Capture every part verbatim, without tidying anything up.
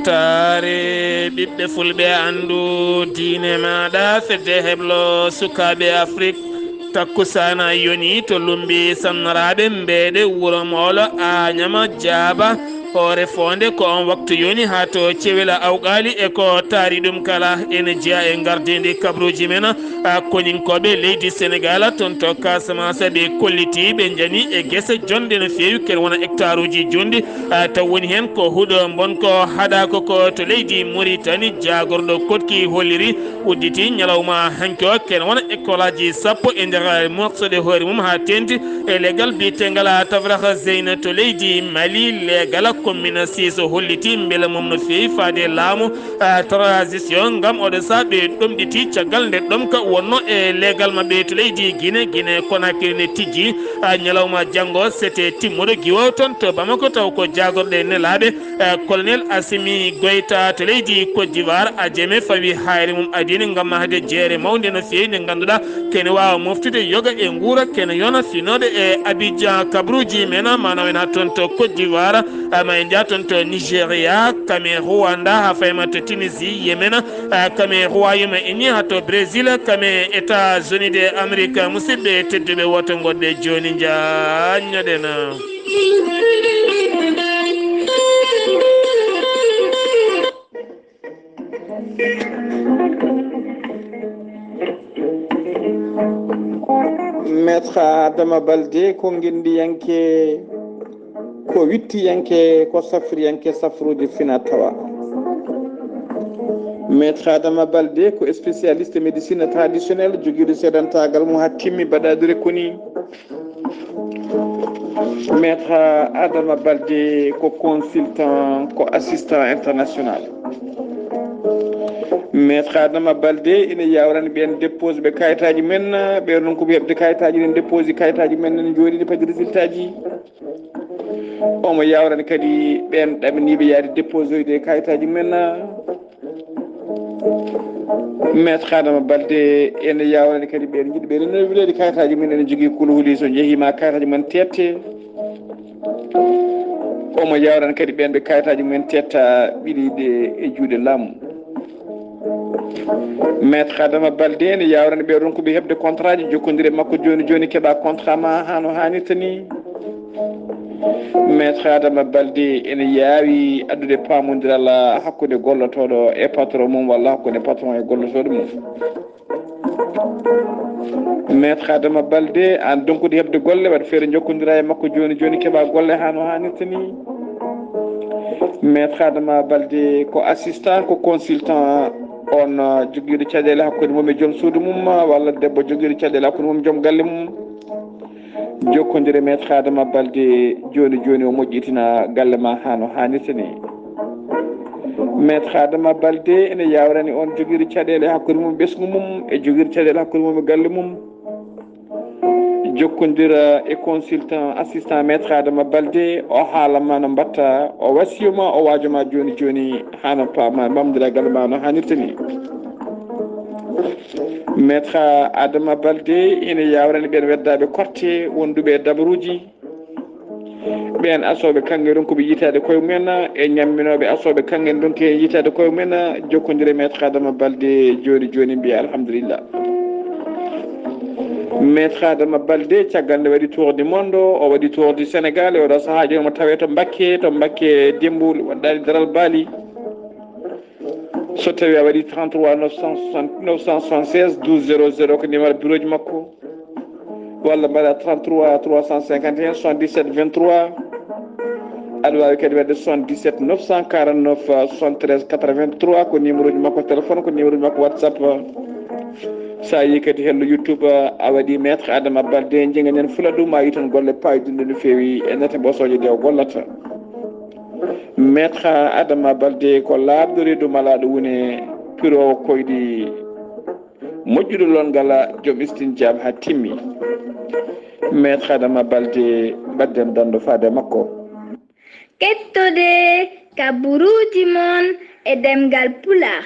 Taare ɓiɓɓe fulɓe, anndu diine maaɗa, fedde heblo sukaaɓe Afrik. Takkusaana yoni to Lumbi Sannaraaɓe, Mbeeɗe, Wuro Moolo, Aañama, Jaaba, Hoore Foonde. Ko on waktu yoni haa to Cewela Awqaali e ko taari ɗum kala. Ene jeya e ngardiindi kabaruuji men, a, koninkooɓe leydi Senegaal, toon to Kaasamaasa, ɓe kolliti, ɓe njani e gese jonɗe no feewi, kene wona hectare uji jonɗi. A, taw woni heen ko huɗo mbonko haɗaaka ko to leydi Muritani, jaagorɗo Koɗki holliri, udditi ñalawma hanki o, kene wona école aji sappo e nder morceau de hoore mum haa teeŋti e leggal biyeteegal Tafraxa Zeyna to leydi Mali. Leegal commune six holliti mbela mum no feewi faade laamu, a, transition, ngam oɗo sahaa ɓe ɗomɗiti caggal nde ɗomka wonno e leegal maɓɓe to leydi Guinée. Guinée Conakry ne tijji, a, ñalawma janngo sete timmuɗo giwo toon to Bamako, taw ko jaagorɗe nelaaɓe, a, colonel Assimi Goïta to leydi Côte d'Ivoire. Ajeme fawi hayre mum adini ngam mahde jeere mawnde no feewi nde ngannduɗaa kene waawa moftude yoga e nguura, kene yona finooɓe e Abidjan kabaruuji men, maanaam en haa toon to Côte d'Ivoire, a, ma en njaa toon to Nigeria, kame Rwanda, haa fayma to Tunisie, Yemen, a, kame Royaume Uni, haa to Brésil, kame États-Unis de Amérique. Musidɓe tedduɓe, woto ngoɗɗe jooni, njaññoɗen. Maître Adama Balde ko ngendiyanke, ko wittiyanke, ko safriyanke safruuji fina tawa. Maître Adama Balde ko spécialiste médecine traditionnelle, jogiiɗo seedantaagal mo haa timmi baɗaadure koni. Maître Adama Balde ko consultant, ko assistant international. Maître Adama Balde ina yawrani ɓeen dépose ɓe kayitaaji men, ɓe ronkuɓe heɓde kayitaaji ɗen, dépose kayitaaji men, ene jooɗi, ene padi résultat ji. Omo yawrani kadi ɓeen ɗaminiiɓe yaade déposoyde kayitaaji men. Maître Adama Balde ene yawrani kadi ɓeen jiɗɓe renouveler kayitaaji mum, ene jogii kuluhuli, so njehii ma kayitaaji mum tette. Omo yawrani kadi ɓeen ɓe kayitaaji mum tetta, ɓiɗiɗe e juuɗe laamu. Maître Adama Balde ene yawrani ɓe ronkuɓe heɓde contrat ji, jokkondire makko jooni jooni, keɓa contrat ma haa no haanirta ni. Maître Adama Balde ene yaawi addude paamondiral hakkunde gollotooɗo e patron mum, walla hakkunde patron e gollotooɗo mum. Maître Adama Balde, aan donkuɗo heɓde golle, waɗ feere jokkondira e makko jooni jooni, keɓa golle haa no haanirta ni. Maître Adama Balde ko assistant, ko consultant, on, uh, jogiiɗo caɗeele hakkunde mum e joom suudu mum, uh, walla debbo jogiiɗo caɗeele hakkunde mum e joom galle mum. Jokkondire Maître Adama Balde jooni jooni, o moƴƴitina galle ma haa no haanirta ni. Maître Adama Balde ene yawrani on jogiiɗo caɗeele hakkunde mum e ɓesngu mum, e jogiiɗo caɗeele hakkunde mum e galle mum. Jokkondira e consultant assistant Maître Adama Balde, o haala ma no mbatta, o wasiyo ma, o waajo ma jooni jooni, haa no paama, ɓamdira galle ma no haanirta ni. Maître Adama Balde ene yawrani ɓeen weddaaɓe korte wonduɓe e dabaruuji. Ɓeen asooɓe kaŋŋe ronkuɓe yitaade koye mumen, e ñamminooɓe asooɓe kaŋŋe ndonki heen yitaade koye mumen, jokkondire Maître Adama Balde jooni jooni, mbiya alhamdulillah. Maître Adama Balde, caggal nde waɗi tour du monde, o waɗi tour du Sénégal, e oɗo sahaa jooni omo tawee to Mbakke, to Mbakke Dembo, waɗɗaani daral Baali. So tawi a waɗi trente-trois neuf cent soixante, neuf cent soixante-seize douze zéro zéro ko numéro bureau ji makko, walla mbaɗa trente-trois trois cent cinquante et un soixante-dix-sept vingt-trois. Aɗa waawi kadi waɗde soixante-dix-sept neuf cent quarante-neuf soixante-treize quatre-vingt-trois, ko numéro ji makko téléphone, ko numéro ji makko WhatsApp. So a yii kadi hello YouTube, a waɗi Maître Adama Balde, njiganen fula ɗum, a yitan golle paydinɗe no feewi e nate ɓosooje ɗe o gollata. Maître Adama Balde ko laaɓɗo reedu malaaɗo wune, piroowo koyɗi, moƴƴuɗo lonngal, joom istinjaab haa timmi. Maître Adama Balde, mbaɗden danndo faade makko. Kettode kabaruuji mon e ɗemngal Pulaar,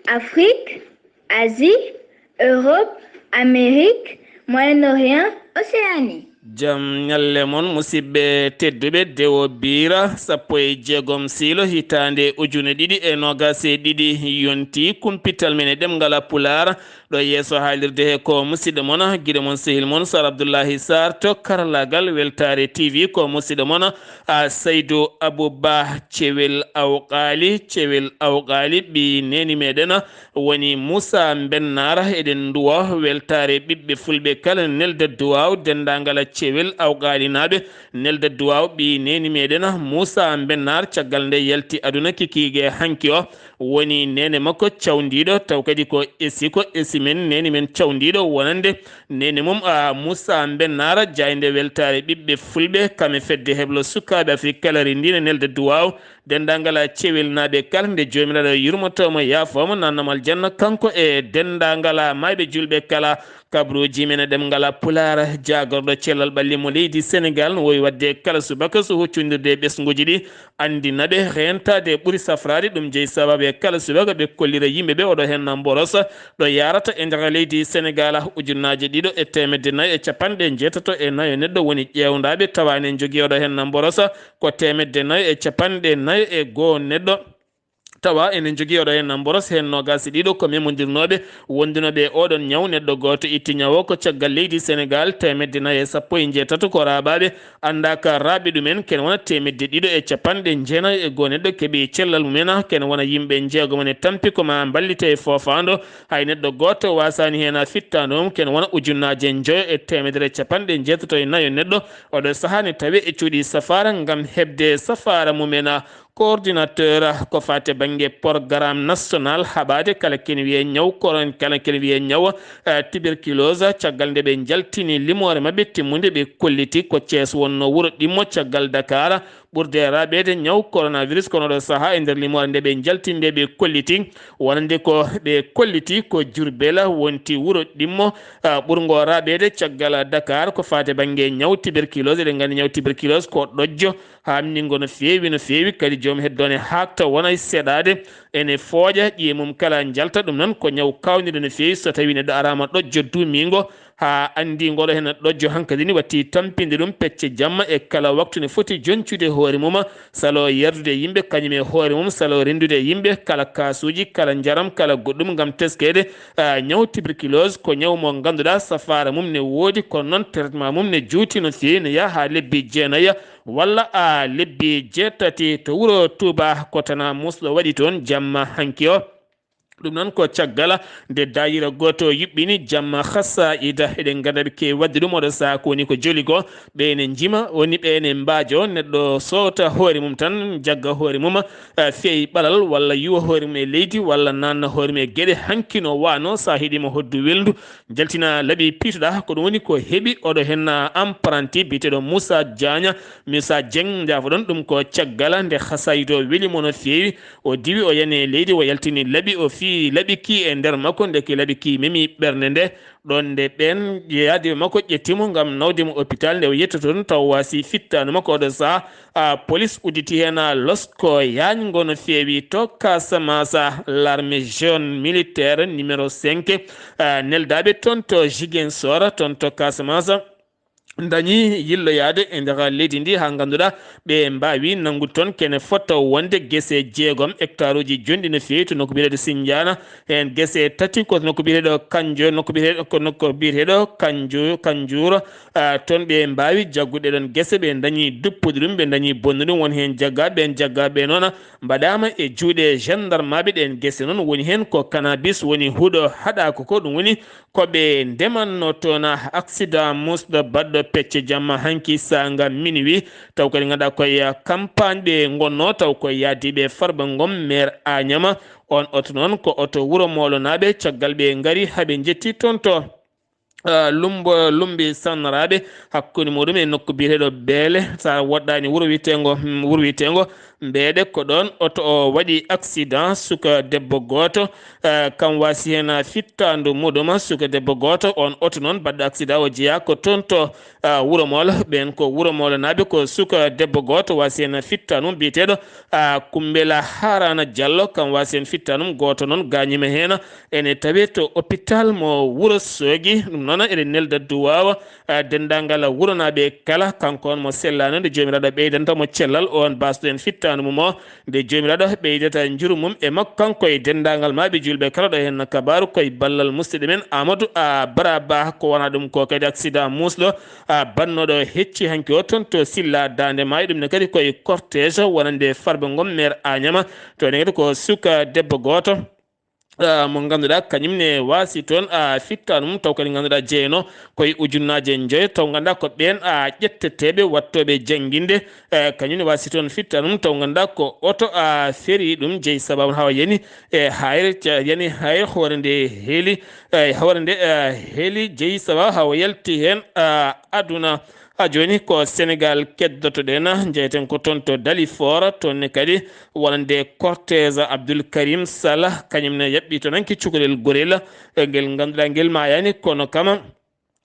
Afrique, Asie, Europe, Amérique, Moyen-Orient, Océanie. Jam ñalle mon, musidɓe tedduɓe. Dewo Biira, sappo e jeegom siilo, hitaande ujune ɗiɗi e noogas e ɗiɗi yonti. Kumpital men e ɗemngal Pulaar, ɗo yeeso haalirde he ko musidɗo mon, giɗo mon, sehil mon, Sar Abdullahi Sar, to karlagal Weltaare T V, ko musidɗo mon, a, Saydu Abu Ba, Cewel Awqaali, Cewel Awqaali, ɓii neeni meɗen, woni Muusa Mbennaar. Eɗen nduwa weltaare ɓiɓɓe fulɓe kala, nelda duwaaw denndaangal Cewel Awqaalinaaɓe, nelda duwaaw ɓii neeni meɗen Muusa Mbennaar, caggal nde yalti aduna kikiiɗe hanki o. Woni neene makko cawndiiɗo, taw kadi ko esi, ko esi men, neeni men cawndiiɗo wonande neene mum, a, Muusa Mbennaar, jaaynde weltaare ɓiɓɓe fulɓe, kam e fedde heblo sukaaɓe Afrik kala, renndii ne nelda duwaaw denndaangal Cewelnaaɓe kala, nde Joomiraaɗo yurmoto mo, yaafo mo, nanna mo aljanna, kanko e denndaangal maayɓe juulɓe kala. Kabaruuji men e ɗemngal Pulaar, jaagorɗo cellal ɓalli mo leydi Senegaal, no wowi waɗde kala subaka so huccondirde e ɓesnguuji ɗi, anndina ɓe, reentaade ɓuri safraade. Ɗum jeyi sababu e kala subaka ɓe kollira yimɓe ɓe, oɗo heen na mborosa, ɗo yaarata e nder leydi Senegaal, ujunnaaje ɗiɗo e teemedde nayo e capanɗe jeetato e nayo neɗɗo woni ƴeewndaaɓe, tawa ene njogii, oɗo heen na mborosa, ko teemedde nayo e capanɗe nayo e goo neɗɗo. Tawa ene njogii, oɗo heen na mboros, heen noogaas e ɗiɗo ko memondirnooɓe wondunooɓe e oɗon ñaw. Neɗɗo gooto itti ñaw o ko caggal leydi Senegaal, teemedde nayo e sappo e njeetato ko raaɓaaɓe, anndaa ka raaɓi ɗumen, kene wona teemedde ɗiɗo e capanɗe jeenayo e goo neɗɗo keɓi cellal mumen, kene wona yimɓe njeegom ne tampi ko ma mballite e foofaandu. Hay neɗɗo gooto waasaani heen fittaandu mum, kene wona ujunnaaje njoyo e teemedere e capanɗe njeetato e nayo neɗɗo. Oɗo sahaa ne tawi e cuuɗi safaara ngam heɓde safaara mumen. Coordinateur ko faati bannge programme national haɓaade kala kene wiyee ñaw koron, kala kene wiyee ñaw, eh, tuberculose, caggal nde ɓe njaltini limoore maɓɓe timmunde, ɓe kolliti ko Thiès wonno wuro ɗimmo caggal Dakar ɓurde raaɓeede ñaw coronavirus, kono ɗo sahaa e nder limoore nde ɓe njaltinde ɓe kolliti, wonande ko ɓe kolliti ko Diourbel wonti wuro ɗimmo, ah, ɓurngo raaɓeede caggal Dakar ko faati bannge ñaw tuberculose. Eɗen nganndi ñaw tuberculose ko ɗojjo, haamningo no feewi, no feewi, kadi joom heddo ne haakta, wona e seɗaade, ene fooƴa, ƴiye mum kala njalta. Ɗum noon ko ñaw kaawndiiɗo no feewi. So tawii neɗɗo araama ɗojjo duumiingo, haa anndi ngoɗo heen ɗojjo hankadi ni watti tampinde ɗum pecce jamma e kala waktu, ne foti joncude hoore mum, salo yerdude e yimɓe, kañum e hoore mum, salo renndude e yimɓe, kala kaasuuji, kala njaram, kala goɗɗum ngam teskeede. Ah, ñaw tuberculose ko ñaw mo ngannduɗaa safaara mum ne woodi, kono noon traitement mum ne juuti no feewi, ne yaha haa lebbi jeenayi walla, a, lebbi jeetati. To wuro Touba, ko Tana Musɗo waɗi toon jamma hanki o. Ɗum noon ko caggal nde daayira gooto yuɓɓini jamma Xasaayida. Eɗen ngannda ɓe keewi waɗde ɗum oɗo sahaa ko woni ko joli ko. Ɓe ene njima, woni ɓe ene mbaajo, neɗɗo soota hoore mum tan, jagga hoore mum, eh, feewi ɓalal walla yuwa hoore mum e leydi walla nanna hoore mum e geɗe. Hanki no waano, so a heɗiima hoddu welndu, jaltina laaɓi piitoɗaa. Ko ɗum woni ko heɓi oɗo heen apprenti biyeteeɗo Moussa Diagne, Moussa Dieng, njaafoɗon. Ɗum ko caggal nde Xasaayida o weli mo no feewi. O diwi, o yani e leydi, o yaltini laaɓi, o fiyi laaɓi ki e nder makko. Nde ki laaɓi ki memi ɓernde nde, ɗoon nde ɓeen yaadiiɓe makko ƴetti mo ngam nawde mo hôpital. Nde o yettoto toon, taw waasi fittaandu makko oɗo sahaa, a, police udditi heen, a, losko yaañngo no feewi to Casamance. L'armée jaune militaire numéro cinq, a, neldaaɓe toon to Ziguinchor, toon to Casamance, dañi yilloyaade e nder leydi ndi, haa ngannduɗaa ɓe mbaawi nanngude toon kene fota wonde gese jeegom, hectare uji jonɗi no feewi to nokku biyeteeɗo Sindiana. Heen gese tati ko nokku biyeteeɗo Kanjo, nokku biyeteeɗo, ko nokku biyeteeɗo Kanjo, Kanjuro. Ah, toon ɓe mbaawi jaggude ɗoon gese, ɓe dañi duppude ɗum, ɓe dañi bonnude ɗum, won heen jaggaaɓe, ɓeen jaggaaɓe noon mbaɗaama e juuɗe gendarmaaɓe. Ɗeen gese noon woni heen ko cannabis, woni huɗo haɗaaka ko, ɗum woni ko ɓe ndemanno toon. Accident musɗo baɗɗo pecce jamma hanki saanga minuit, taw kadi ngannduɗaa koye campagne ɓe ngonno, taw ko yaadiiɓe Farba Ngom, maire Agnam. On oto noon ko oto Wuro Moolonaaɓe, caggal ɓe ngari haa ɓe njetti toon to, ah, Lumbo, Lumbi Sannaraaɓe, hakkunde muɗum e nokku biyeteeɗo Beele. So a woɗɗaani wuro wiyeteengo, hmm, wuro wiyeteengo Mbeeɗe ko ɗoon oto o waɗi accident, suka debbo gooto, eh, kam waasi heen fittaandu muɗum. Suka debbo gooto, oon oto noon baɗɗo accident o jeyaa ko toon to, ah, Wuro Moolo. Ɓeen ko Wuro Moolo naaɓe, ko suka debbo gooto waasi heen fittaandu mum biyeteeɗo, ah, Kumbela Harana Diallo, kam waasi heen fittaandu mum. Gooto noon gaañiima heen, ene tawee to hôpital mo Wuro Soogi. Ɗum noon eɗen nelda duwaawa, ah, denndaangal wuronaaɓe kala. Kanko on mo sellaani, nde Joomiraaɗo ɓeydanta mo cellal, oon baasɗo heen fittaandu mum o, nde Joomiraaɗo ɓeydata njuru mum e makko, kanko e denndaangal maaɓe juulɓe kala. Ɗo heen kabaaru ko e ballal musidɗo men Amadou, ah, Baraba. Ko wonaa ɗum ko kadi accident muusɗo, ah, bannooɗo hecci hanki o toon to Silla Daande Maayo. Ɗum ne kadi ko e cortège wonande Farba Ngom, maire Agnama. To ne kadi ko suka debbo gooto, ah, mo ngannduɗaa kañum ne waasi toon, ah, fittaandu mum, taw kadi ngannduɗaa jeeyano ko e ujunnaaje njoyo, taw ngannduɗaa ko ɓeen, ah, ƴetteteeɓe wattooɓe jannginde, eh, kañum ne waasi toon fittaandu mum, taw ngannduɗaa ko oto, ah, ferii ɗum, jeyi sabaabu hawa yani e hayre, ca-, yani hayre hoore nde heeli, eh, hoore nde, eh, heeli, jeyi sabaabu hawa yalti heen, ah, aduna. Ha jooni ko Senegaal keddoto-ɗen, njeyten ko toon to Dalifort, toon ne kadi wonande cortège Abdoul Karim Sall, kañum ne yaɓɓi toon hanki cukalel gorel, eh, ngel ngannduɗaa ngel maayaani, kono kam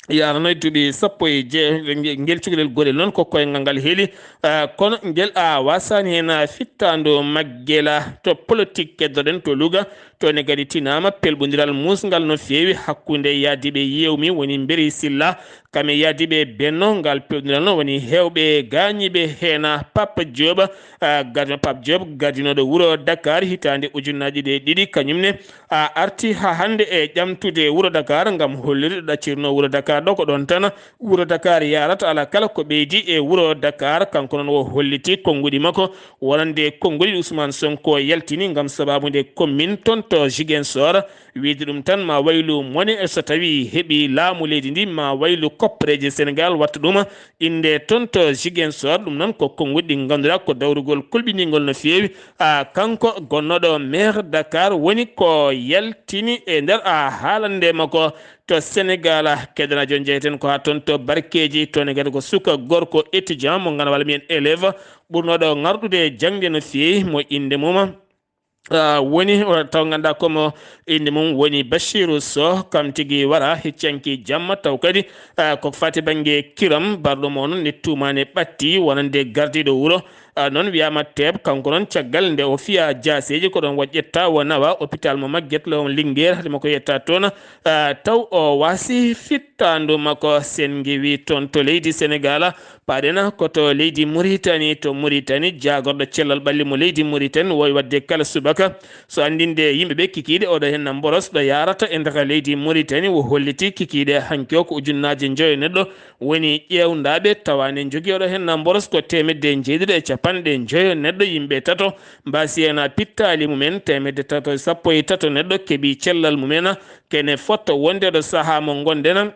yarano e duuɓi sappo e jeego, ngel cukalel gorel noon ko koyngal ngal heeli, ah, kono ngel a wasaani heen, ah, fittaandu maggel. To politique keddoɗen to Louga, toon ne kadi tinaama pelɓondiral muusngal no feewi hakkunde yahdiiɓe Yewmi, woni Mberi Silla, kam e yahdiiɓe Benno. Ngal pelɓondiral noon woni heewɓe gaañiiɓe heen, Pape Diop, ah, gardien Pape Diop, gardinooɗo wuro Dakar hitaande ujunnaaji ɗiɗi e ɗiɗi, kañum ne, ah, arti haa hannde e ƴamtude wuro Dakar ngam hollude ɗo ɗaccirnoo wuro Dakar ɗo. Ko ɗoon tan wuro Dakar yahrata, alaa kala ko ɓeydi e wuro Dakar. Kanko noon o holliti konnguɗi makko wonande konnguɗi ɗi Ousmane Sonko yaltini ngam sabaabu nde commune toon to Ziguinchor. Wiyde ɗum tan ma waylu mone, so tawii heɓii laamu leydi ndi, ma waylu koppareeje Senegaal watta ɗum innde toon to Ziguinchor. Ɗum noon ko konnguɗi ɗi ngannduɗaa ko dawrugol kulɓiningol no feewi. Ah, kanko gonnooɗo maire Dakar woni ko yaltini e nder, ah, haalande makko to Senegaal. Keddanajo njeyten ko haa toon to Barkeeji, toon e kadi ko suka gorko étudiant mo ngannduɗaa walla mbiyen élève ɓurnooɗo ŋarɗude jaŋde no feewi, mo innde mum, ah, woni, o, taw ngannduɗaa ko mo innde mum woni Bachirou Sow, kam tigi wara hecci hanki jamma, taw kadi, ah, ko faati bannge kiram, barɗo mo noon ne tuumaani ɓatti wonande gardiiɗo wuro. Ah, noon wiyaama teep, kanko noon caggal nde o fiya jaaseeji, ko ɗoon o ƴetta o nawa hôpital mo Maguette Law Linguère, haade makko yetta toon, ah, taw o waasi fittaandu makko. Sen ngewi toon to leydi Senegaal, paaɗen ko to leydi Muritani. To Muritani, jaagorɗo cellal ɓalli mo leydi Muritani wowi waɗde kala subaka so anndinde yimɓe ɓe kikiiɗe oɗo heen mboros ɗo yahrata e nder leydi Muritani. O holliti kikiiɗe hanki o ko ujunnaaje njoyo neɗɗo woni ƴeewndaaɓe, tawa ne njogii oɗo heen mboros ko teemedde njeeɗiɗi e capanɗe njoyo neɗɗo, yimɓe tato mbaasi heen pittaali mumen, teemedde tato e sappo e tato neɗɗo keɓi cellal mumen. Kene fotto wonde ɗo sahaa mo ngonɗen,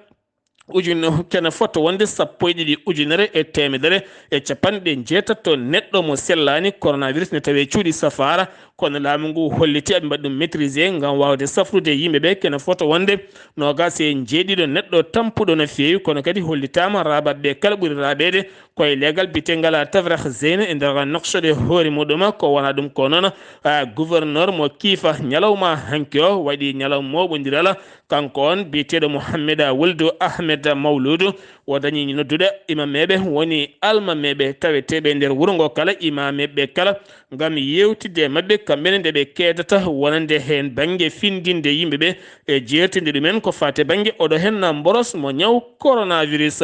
ujun-, kene fotto wonde sappo e ɗiɗi ujunere e teemedere e capanɗe njeetato neɗɗo mo sellaani coronavirus ne tawee cuuɗi safaara. Kono laamu ngu holliti aɓe mbaɗi ɗum maîtriser ngam waawde safrude yimɓe ɓe. Kene fotto wonde noogaas e njeeɗiɗo neɗɗo tampuɗo no feewi, kono kadi hollitaama raaɓaaɓe ɓe kala ɓuri raaɓeede ko e leegal biyeteegal Tafrah Zeyne e nder noksoɗe hoore muɗum. Ko wonaa ɗum ko noon, ah, gouverneur mo Kiifa ñalawma hanki o waɗi ñalawma mooɓondiral. Kanko on biyeteeɗo Mouhammeda Wuldu Ahmed Mawludu, o dañi noddude imameeɓe, woni almameeɓe taweteeɓe nder wuro ngo kala, imameeɓe kala, ngam yewtidde e maɓɓe kamɓe ne nde ɓe keedata wonande heen bannge findinde yimɓe ɓe e jeertinde ɗumen ko faati bannge oɗo heen mboros mo ñaw coronavirus.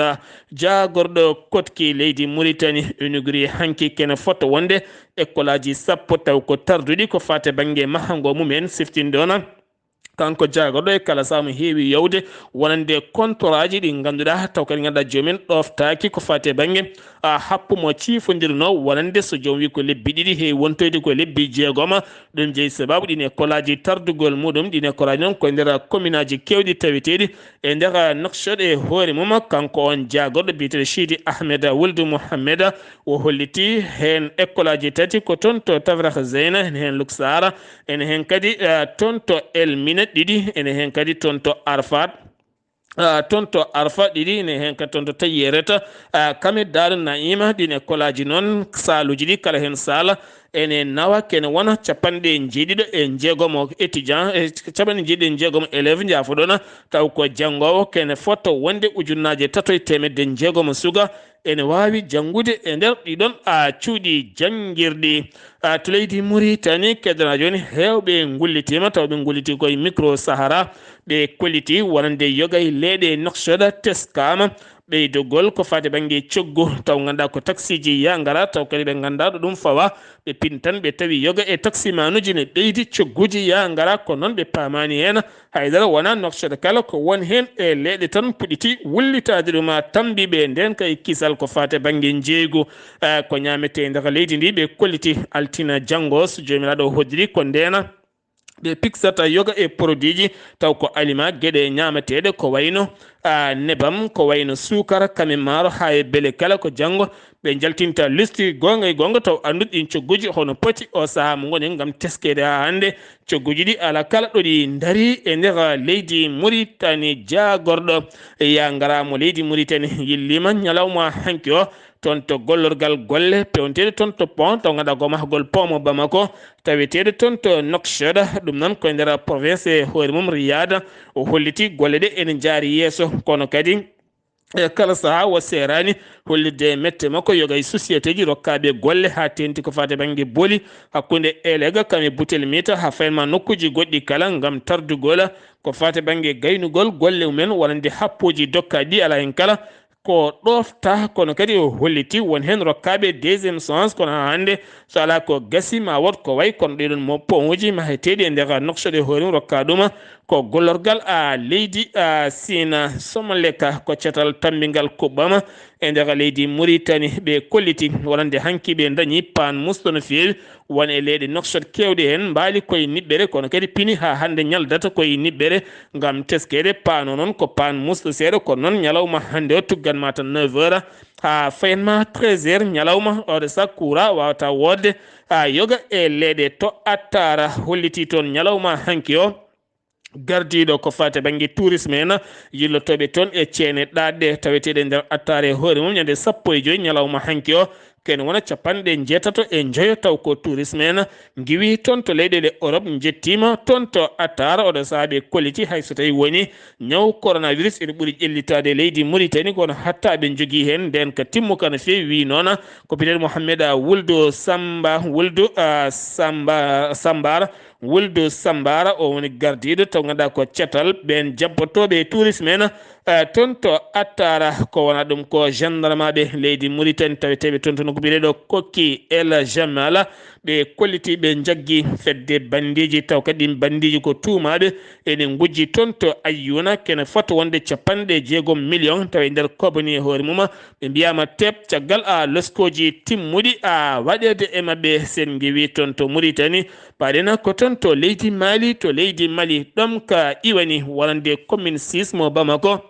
Jaagorɗo koɗki leydi Muritani inauguré hanki kene fotto wonde ekkolaaji sappo taw ko tarduɗi ko faati bannge mahango mumen, siftinde ona kanko jaagorɗo e kala sahaa mo heewi yowde wonande kontoraaji ɗi ngannduɗaa taw kadi ngannduɗaa joomen ɗoftaaki ko faati e bannge, a, happu mo ciifondirnoo wonande so joom wi ko lebbi ɗiɗi heewi wontoyde ko lebbi jeegoma. Ɗum jeyi sabaabu ɗin ekkolaaji tardugol muɗum. Ɗin ekkolaaji noon ko e nder kominaaji keewɗi taweteeɗi e nder noksoɗe e hoore mum. Kanko on jaagorɗo biyeteeɗo Sidi Ahmed Wuldu Mouhammeda o holliti heen ekkolaaji tati ko toon to Tafrah Zeyna, ene heen Luksara, ene heen kadi, eh, toon to El Mina ɗiɗi, ene heen kadi toon to Arfat, ah, toon to Arfa ɗiɗi, ene heen kadi toon to Tayyereta, ah, kame Daaru Naima. Ɗin ekkolaaji noon, saaluuji ɗi kala heen saala, Ene nawa kene wona capanɗe jeeɗiɗo e jeegomo étudiant, e capanɗe jeeɗiɗo e jeegomo élève, njaafoɗon, taw ko janngoowo kene fotto wonde ujunnaaje tato e teemedde jeegomo suka ene waawi janngude e nder ɗiɗon a cuuɗi janngirɗi. A to leydi Muritani, keddanaa jooni heewɓe ngullitiima, taw ɓe ngulliti koye Micro Sahara, ɓe kolliti wonande yoga e leyɗe Nouakchott teskaama ɓeydogol ko faati bannge coggu, taw ngannduɗaa ko taksiiji yaa ngara, taw kadi ɓe ngannduɗaa ɗo ɗum fawa, ɓe pintan ɓe tawi yoga e taksimanuuji ne ɓeydi, cogguuji yaa ngara, ko noon ɓe paamaani heen haydara wonaa. Nouakchott kala ko won heen e leyɗe tan puɗɗiti wullitaade ɗum, a tambi ɓe ndeen kay kisal ko faati bannge njeeygu, eh, ko ñaametee nder leydi ndi, ɓe kolliti altine janngo so Joomiraaɗo hoddiri ko ndeena ɓe piksata yoga e produitji, taw ko aliment, geɗe ñaameteeɗe ko wayno, a, nebam, ko wayno suukara, kame maaro, haa e beele kala ko janngo ɓe njaltinta listi goonga e goonga, taw anndude ɗiin cogguuji hono poti o sahaa mo ngoni ngam teskeede haa hannde. Cogguuji ɗi alaa kala ɗo ɗi ndarii e nder leydi Muritani. Jaagorɗo yaa ngara mo leydi Muritani yilliima ñalawma hanki o toon to gollorgal golle pewnteeɗe toon to pont, taw ngannduɗaa ko mahgol pont mo Bamako, taweteeɗo toon to Nouakchott, ɗum noon ko e nder province e hoore mum Riyad. O holliti golle ɗe ene njaari yeeso, kono kadi e kala sahaa o seeraani hollitde mette makko yoga e sociétéji rokkaaɓe golle haa teeŋti ko faati bannge boli hakkunde Elega kam e Butel Mita, haa fayin ma nokkuuji goɗɗi kala ngam tardugol ko faati bannge gaynugol golle mumen wonande happooji dokkaaɗi ɗi alaa heen kala. Ko ɗofta, kono kadi o holliti won heen rokkaaɓe deuxième chance, kono haa hannde so alaa ko gasi ma wood ko wayi kono ɗeɗon mo poŋuji maheteeɗi e nder Nouakchott e hoore mum rokka ɗum ko gollorgal a leydi a Sina. Somaleka ko catal tammbingal kuɓɓam e nder leydi Muritani, ɓe kolliti wonande hanki ɓe ndañi paan musɗo no feewi. Won e leyɗe Nouakchott keewɗe heen mbaali koye niɓɓere, kono kadi pini haa hannde ñaldata koye niɓɓere ngam teskeede. Paan o noon ko paan musɗo seeɗa, kono noon ñalawma hannde o tuggan ma tan neuf heures haa fayan ma treize heures ñalawma, oɗo sac courant waawata woodde haa yoga e leyɗe to Attara holliti toon ñalawma hanki o. Gardiiɗo ko faati bannge tourisme en, yillotooɓe toon e ceene ɗaɗɗe taweteeɗe nder Attara e hoore mum ñande sappo e joy ñalawma hanki o, ken wona capanɗe njeetato e njoyo, taw ko tourisme en ngiwi toon to leyɗeele Europe njettiima toon to Attara. Oɗo sahaa ɓe kolliti hay so tawi woni ñaw coronavirus ene ɓuri ƴellitaade leydi Muritani, kono hatta ɓe njogii heen ndeen ka timmuka no feewi. Wii noon ko biyeteeɗo Mohamed Wuldu Samba, Wuldu, ah, Samba, Sambara, Wuldu Sambara, o woni gardiiɗo taw ngannduɗaa ko catal ɓeen jabbotooɓe e tourisme en, eh, toon to Attara. Ko wona ɗum ko gendarmaaɓe leydi Muritani taweteeɓe toon to nokku biyeteeɗo Kokki El Jamala, ɓe kolliti ɓe njaggi fedde banndiiji, taw kadi ɗiin banndiiji ko tuumaaɓe ene ngujji toon to Ayyuna, kene fota wonde capanɗe jeegom million, tawa e nder kobani e hoore mum. Ɓe mbiyaama teep caggal a loskooji timmuɗi a waɗeede e maɓɓe. Sen ngiwi toon to Muritani, paɗena ko toon to leydi Mali, to leydi Mali ɗoon ka iwani wonande commune six mo Bamako.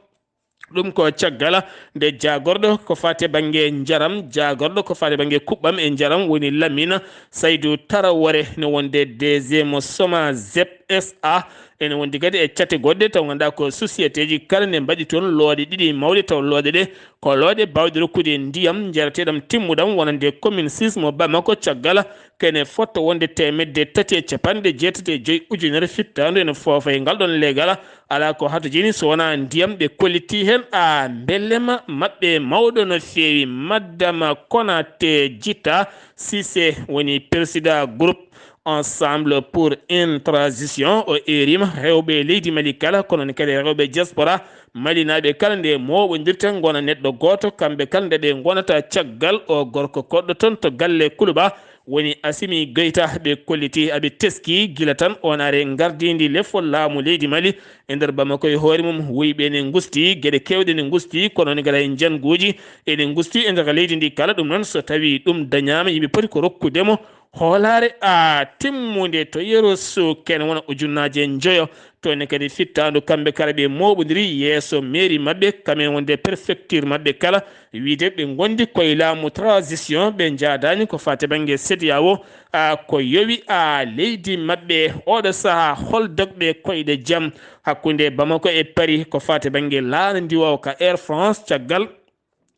Ɗum ko caggal nde jaagorɗo ko faati bannge njaram, jaagorɗo ko faati bannge kuɓɓam e njaram woni Lamine Saydou Tarawore ne wonde D G mo Soma Zep S A. Ene wondi kadi e cate goɗɗe taw ngannduɗaa ko sociétéji kala ne mbaɗi toon looɗe ɗiɗi mawɗe, taw looɗe ɗe ko looɗe baawɗe rokkude ndiyam njareteeɗam timmuɗam wonande commune six mo Bamako, caggal kene fotto wonde teemedde tati e capanɗe jeetati e joy ujunere fittaandu ene foofa e ngal ɗoon leegal. Alaa ko hatojini so wonaa ndiyam ɓe kolliti heen a mbellema maɓɓe mawɗo no feewi. Madame Konate Jita Sise woni président groupe Ensemble pour une transition. O eeriima rewɓe leydi Mali kala, kono ne kadi rewɓe diaspora malinaaɓe kala nde mooɓondirta ngona neɗɗo gooto, kamɓe kala nde ɓe ngonata caggal o gorko koɗɗo toon to galle Kuluba woni Asimi Goyta. Ɓe kolliti aɓe teski gila tan on are ngardiindi lefol laamu leydi Mali e nder Bamako e hoore mum. Wuyɓe ne ngusti, geɗe keewɗe ne ngusti, kono ne ngara e njanguuji ene ngusti e nder leydi ndi kala. Ɗum noon so tawi ɗum dañaama, yimɓe poti ko rokkude mo hoolaare a timmunde to yeru suuken wona ujunnaaje njoyo. To ne kadi fittaandu kamɓe kala ɓe mooɓondiri yeeso mairie maɓɓe, kamen wonde préfecture maɓɓe kala, wiide ɓe ngondi koye laamu transition, ɓe njaadaani ko faati bannge C E D E A O, a ko yowi a leydi maɓɓe. Oɗo sahaa hol dogɓe koyɗe jam hakkunde Bamako e Paris ko faati bannge laana ndiwoowo ka Air France, caggal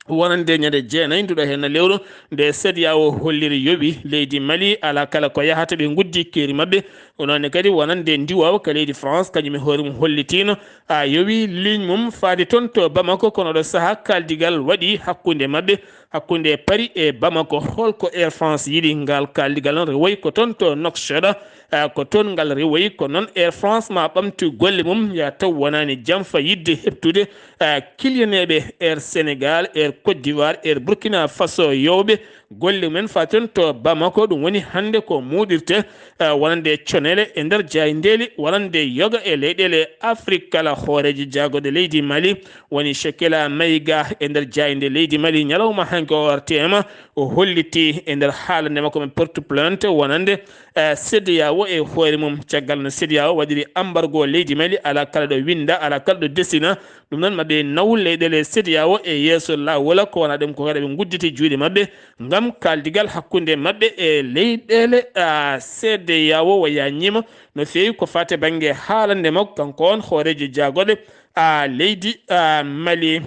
wonande ñande jeenayi nduɗo heen lewru, nde CEDEAO holliri yowi leydi Mali alaa kala ko yahata, ɓe nguddi keeri maɓɓe. Ko noon ne kadi wonande ndiwoowo ka leydi France, kañum e hoore mum hollitiino a yowi ligne mum faade toon to Bamako, kono ɗo sahaa kaaldigal waɗi hakkunde maɓɓe, hakkunde Paris e Bamako. Holko Air France yiɗi? Ngal kaaldigal noon rewoyi ko toon to Nouakchott, ah, ko toon ngal rewoyi. Ko noon Air France ma ɓamtu golle mum, ya taw wonaani jam fa yidde heɓtude, ah, kiliyaneeɓe Air Sénégal, Air Côte d'Ivoire, Air Burkina Faso yowɓe golle mumen fa toon to Bamako. Ɗum woni hannde ko muuɗirte, ah, wonande conele e nder jaayndeeli, wonande yoga e leyɗeele Afrik kala. Hooreejo jaagorɗe leydi Mali woni Shekela Maïga e nder jaaynde leydi Mali ñalawma hanki o R T M, o holliti e nder haalande makko ɓe porte plainte wonande, eh, CEDEAO e hoore mum, caggal no CEDEAO waɗiri embargo leydi Mali, alaa kala ɗo winnda, alaa kala ɗo desina. Ɗum noon, maɓe naw leyɗeele CEDEAO e yeeso laawol, ko wona ɗum ko kadi ɓe ngudditi juuɗe maɓɓe ngam kaaldigal hakkunde maɓɓe e leyɗeele, ah, CEDEAO. O yaññiima no feewi ko faati bannge haalande makko, kanko on hooreejo jaagorɗe, ah, leydi, ah, Mali.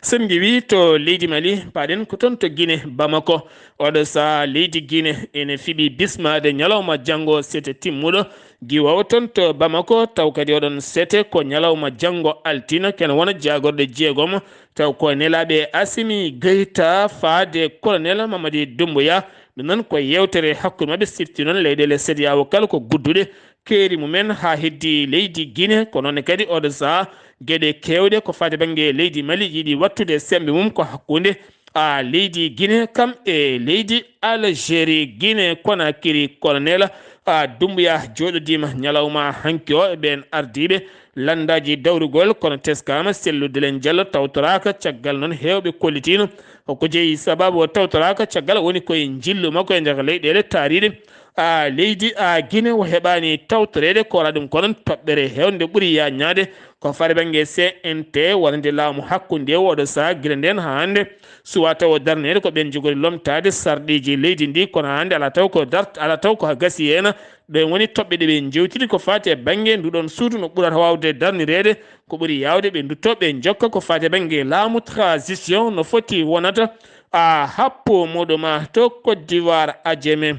Sen ngiwi to leydi Mali, paaɗen ko toon to Gine, Bamako. Oɗo sahaa leydi Gine ene fiɓi bismaade ñalawma janngo sete timmuɗo, giwoowo toon to Bamako, taw kadi oɗon sete ko ñalawma janngo altina, kene wona jaagorɗe jeegom, taw ko nelaaɓe Assimi Goïta faade colonel Mamadi Doumbouya. Ɗum noon ko yeewtere hakkunde maɓɓe, sifti noon leyɗeele CEDEAO kala ko gudduɗe keeri mumen haa heddi leydi Gine. Ko noon kadi oɗo sahaa geɗe keewɗe ko faati bannge leydi Mali yiɗi wattude semmbe mum ko hakkunde, a, leydi Gine kam e leydi Algérie. Gine Konakiri, colonel, a, Doumbouya jooɗodiima ñalawma hanki o e ɓeen ardiiɓe lanndaaji dawrugol, kono teskaama Cellou Dalein Diallo tawtoraaka. Caggal noon heewɓe kollitiino ko jeyi sababu o tawtoraaka, caggal woni koye njillu makko e nder leyɗeele taariiɗe. A, leydi, a, Gine o heɓaani tawtoreede, ko alaa ɗum ko noon toɓɓere heewnde ɓuri yaajnaade ko faati bannge C N T wonande laamu hakkunde o. Oɗo sahaa gila ndeen haa hannde suwaa taw o darneede ko ɓeen njogori lomtaade sarɗiiji leydi ndi, kono hannde alaa taw ko dart-, alaa taw ko gasi heen. Ɗeen woni toɓɓe ɗe ɓe njewtiri ko faati e bannge nduɗon suudu no ɓurata waawde darnireede. Ko ɓuri yaawde ɓe nduttoo ɓe njokka ko faati e bannge laamu transition no foti wonata, a, happo muɗum, a, to Côte d'Ivoire, Adjamé.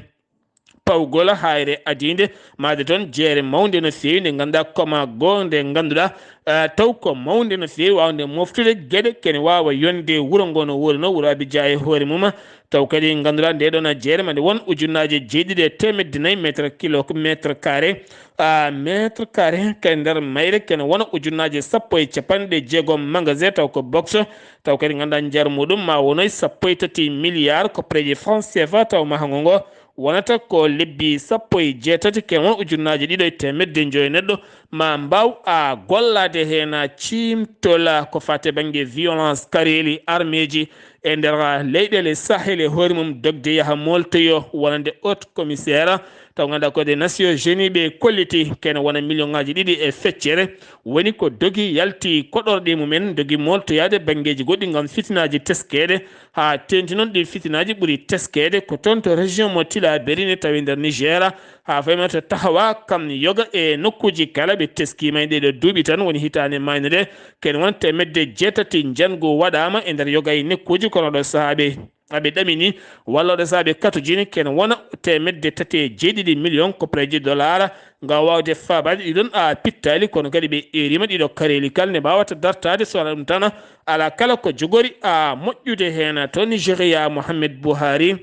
Pawgol haayre adiinde, maayde toon jeere mawnde no feewi, nde ngannduɗaa koma goo, nde ngannduɗaa, eh, taw ko mawnde no feewi, waawnde moftude geɗe, kene waawa yonde wuro ngo no woni no, wuro Abidjan e hoore mum. Taw kadi ngannduɗaa nde ɗoon jeere maayde won ujunnaaje jeeɗiɗi e teemedde nayi mètre kilo, mètre carré, a, mètre carré, kadi nder mayre kene wona ujunnaaje sappo e capanɗe jeegom magasin, taw ko box, taw kadi ngannduɗaa njar muɗum ma wonoy sappo e tati milliard koppareeji franc C F A, taw mahango ngo wonata ko lebbi sappo e jeetati, kene wona ujunnaaje ɗiɗo e teemedde njoyo neɗɗo ma mbaaw a gollaade heen a ciimtola ko faati bannge violence, kareeli, armeeji e nder leyɗeele Sahel e hoore mum dogde yaha mooltoyo wonande haut commissaire, taw ngannduɗaa ko des Nations Unies ɓe kolliti, kene wona million ŋaaji ɗiɗi e feccere woni ko dogi yalti koɗorɗe mumen, dogi mooltoyaade banngeeji goɗɗi ngam fitinaaji teskeede, haa teeŋti noon ɗin fitinaaji ɓuri teskeede ko toon to région mo Tillabéri ne tawi nder Niger, haa fayi ma to Tahoua kam yoga e nokkuuji kala ɓe teskiima e ɗeeɗo duuɓi tan woni hitaande maaynude, kene wona teemedde jeetati njanngu waɗaama e nder yoga e nokkuuji, kono ɗo sahaa ɓe aɓe ɗamini walla ɗo sahaa ɓe katojini, kene wona teemedde tati e jeeɗiɗi million koppareeji dollar ngam waawde faabaade ɗiɗon a pittaali, kono kadi ɓe eeriima ɗiɗo kareeli kala ne mbaawata dartaade so wonaa ɗum tan alaa kala ko jogori a moƴƴude heen. To Nigeria, Mohamed Buhari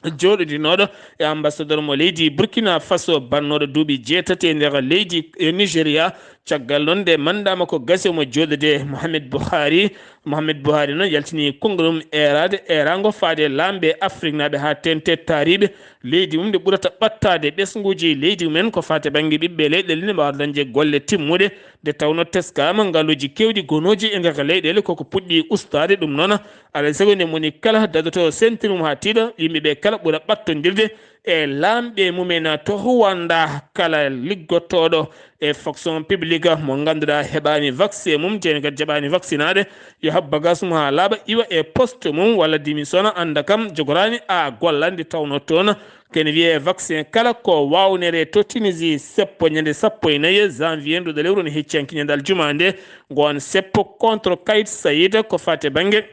jooɗodinooɗo e ambassadeur mo leydi Burkina Faso, bannooɗo duuɓi jeetati e nder leydi e Nigeria, caggal noon nde mandat makko gasi omo jooɗode Mohamed Buhari. Mohamed Buhari noon yaltini konngol mum eeraade eeraango faade laamɓe Afriknaaɓe haa teeŋti taariiɓe leydi mum nde ɓurata ɓattaade ɓesnguuji leydi mumen ko faati bannge ɓiɓɓe leyɗeele ne mbaawa dañde golle timmuɗe, nde tawnoo teskaama ngaluuji keewɗi gonooji e nder leyɗeele koko puɗɗi ustaade. Ɗum noon alaa e sago nde moni kala dadotoo sentir mum haa tiiɗa, yimɓe ɓe kala ɓura ɓattondirde e laamɓe mumen to Rwanda. Kala liggotooɗo e fonction publique mo ngannduɗaa heɓaani vaccin mum, jeyni kadi jaɓaani vaccinaade, yo haɓ bagage mum haa laaɓa, iwa e poste mum walla démissionner, annda kam jogoraani a golla. Nde tawnoo toon kene wiyee vaccin kala ko waawnere to Tunisie, seppo, ñande sappo e nayi janvier nduɗo lewru, ne hecci hanki ñande aljuma nde, ngoon seppo contre Kayit Sayid ko fate bannge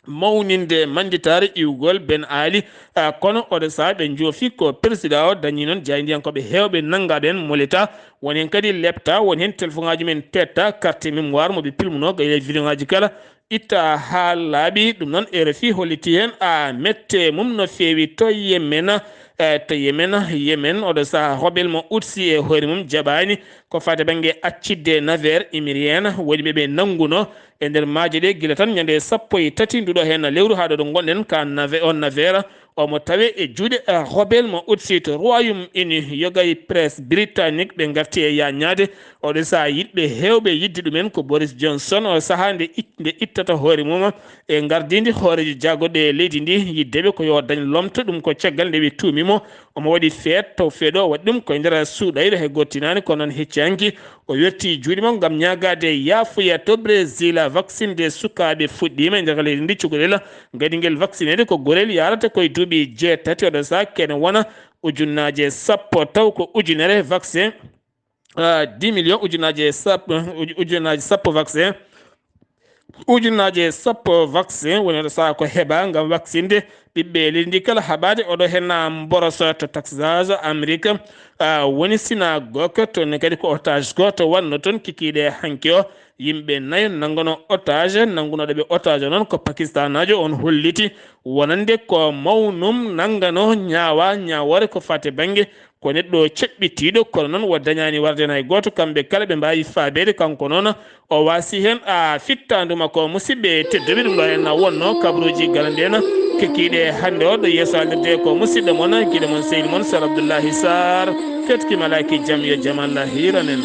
mawninde mannditaare iwgol Ben Ali. Ah, kono oɗo sahaa ɓe njoofi ko président o dañi noon jaayndiyankooɓe heewɓe nanngaaɓe heen moleta, won heen kadi lepta, won heen telefoŋaaji men tetta, carte mémoire mo ɓe pilmunoo, gayre vidéoŋaaji kala itta haa laaɓi. Ɗum noon R F I holliti heen a mette mum no feewi to Yemen. Eh, to Yemen, Yemen, oɗo sahaa Hobel mo Utsi e hoore mum jaɓaani ko fate bannge accidde navire imiriyen, woni ɓe ɓe nannguno e nder maaje ɗe gila tan ñande sappo e tati nduɗo heen lewru haa ɗo ɗo ngonɗen. Ka nave-, on navire omo tawe e juuɗe, eh, Hobel mo Utsi to Royaume Uni. Yogay presse britannique ɓe ngarti e yaññaade oɗo sahaa yiɗɓe heewɓe yiɗde ɗumen ko Boris Johnson, o sahaa nde it-, nde ittata hoore mum e ngardiindi hooreejo jaagoɗo e leydi ndi, yiddeɓe ko yo dañ lomto. Ɗum ko caggal nde ɓe tuumi mo omo waɗi feet, taw feeɗo o waɗi ɗum koye nder suuɗayre, hay gooto tinaani. Kono noon hecci hanki o werti juuɗe makko ngam ñaagaade yaafuya to Brésil. Vaccinde sukaaɓe fuɗɗiima e nder leydi ndi, cukalel ngadingel vaccineede ko gorel yarata koye duuɓi jeetati. Oɗo sahaa kene wona ujunnaaje sappo, taw ko ujunere vaccin, ah, dix millions, ujunnaaje sappo, uju-, ujunnaaje sappo vaccin. Ujunnaaje sappo vaccin woni oɗo sahaa ko heɓa ngam vaccinde ɓiɓɓe leydi ndi kala. Haɓaade oɗo heen na mboroso to Texas, Amérique, ah, woni synagogue, toon ne kadi ko otage gooto wonno toon kikiiɗe hanki o. Yimɓe nayo nanngono otage, nanngunooɗo ɓe otage o noon ko Pakistanaajo. On holliti wonande ko mawnum nanngano ñaawa ñaawoore ko fate bannge ko neɗɗo ceɓɓitiiɗo, kono noon o dañaani warde hay gooto. Kamɓe kala ɓe mbaawi faabeede, kanko noon o waasi heen a fittaandu makko. Musidɓe tedduɓe, ɗum ɗo heen na wonno kabaruuji galandeena kikiiɗe hannde o. Ɗo yeeso haalirde ko musidɗo mon, giɗo mon, sehil mon Sar Abdoullahi Sarr. Ketki malaaki jam, yo jam Allah hiiran en.